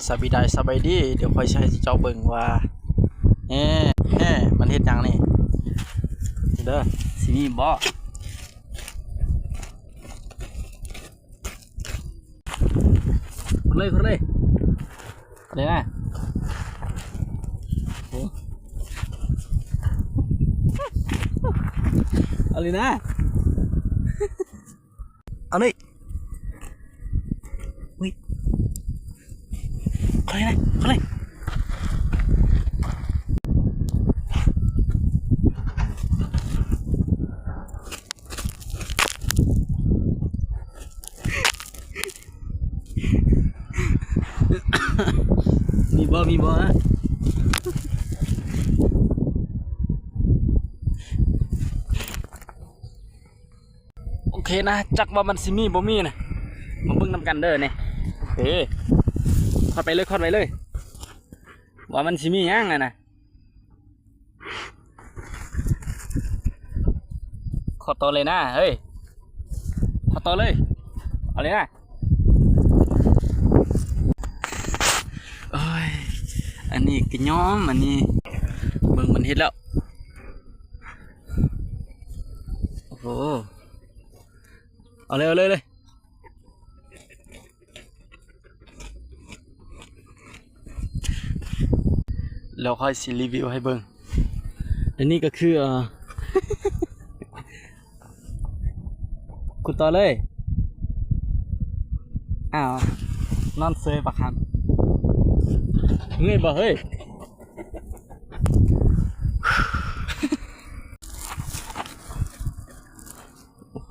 ສະບາຍດີ ສະບາຍດີ ດຽວຂ້ອຍຊິໃຫ້ເຈົ້າເບິ່ງວ່າ ແນ່ ແນ່ ມັນເຮັດຫຍັງນີ້ ເດີ ຊິມີບໍ່? ຂຸດເລີຍ ຂຸດເລີຍ ເອົາເລີຍນະ ໂອ້ ເອົາເລີຍນະ ເອົາເລີຍ ອຸ້ຍ ເຂົ້າເລີຍນະ ເຂົ້າເລີຍ. ມີບໍ່ ມີບໍ່? ໂອເຄນະ ຈັກວ່າມັນຊິມີບໍ່ມີນະ ມາເບິ່ງນຳກັນເດີນີ້. ໂອເຄ ຄອດໄປເລີຍ ຄອດໄປເລີຍ ວ່າມັນຊິມີຫຍັງຫັ້ນນະ. ຂໍຕໍ່ເລີຍນະ ເຮີ້ຍ ຂໍຕໍ່ເລີຍ ເອົາເລີຍນະ. ໂອ້ຍ ອັນນີ້ກໍຍອມ ອັນນີ້ ເບິ່ງມັນເຮັດແລ້ວ ໂອ້ໂຫ ເອົາເລີຍ ເອົາເລີຍ ເອົາເລີຍ. ແລ້ວຂ້ອຍຊິຣີວິວໃຫ້ເບິ່ງ ແລະນີ້ກໍຄື ເອີ ຂຸດຕໍ່ເລີຍ ອ້າວ ນອນເຊີຍປາກຄຳ ເມື່ອຍບໍ່ເຮີ້ຍ? ໂອ້ໂຫ.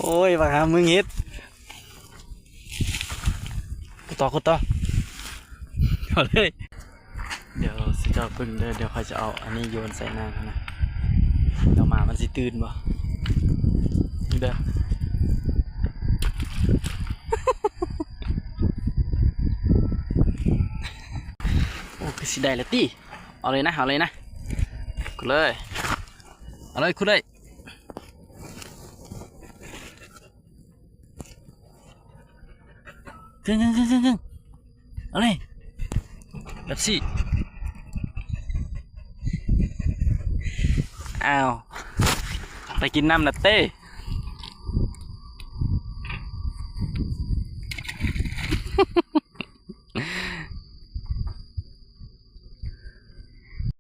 ໂອ້ຍ ບັກຫາ ມຶງເຮັດ ຂຸດຕໍ່ ຂຸດຕໍ່ ເອົາເລີຍ. ດຽວຊິເຈົ້າເບິ່ງເດີ ດຽວຂ້ອຍຈະເອົາອັນນີ້ໂຍນໃສ່ນ້ຳຫັ້ນນະ ດຽວໝາມັນຊິຕື່ນບໍ່ ເດີ. ໂອ້ ຄືຊິໄດ້ແລ້ວຕິ ເອົາເລີຍນະ ເອົາເລີຍນະ ຂຸດເລີຍ ເອົາເລີຍ ຂຸດເລີຍ. ເອົາເລີຍ ແບບຊີ້ ອ້າວ ໄປກິນນ້ຳນະເຕ້.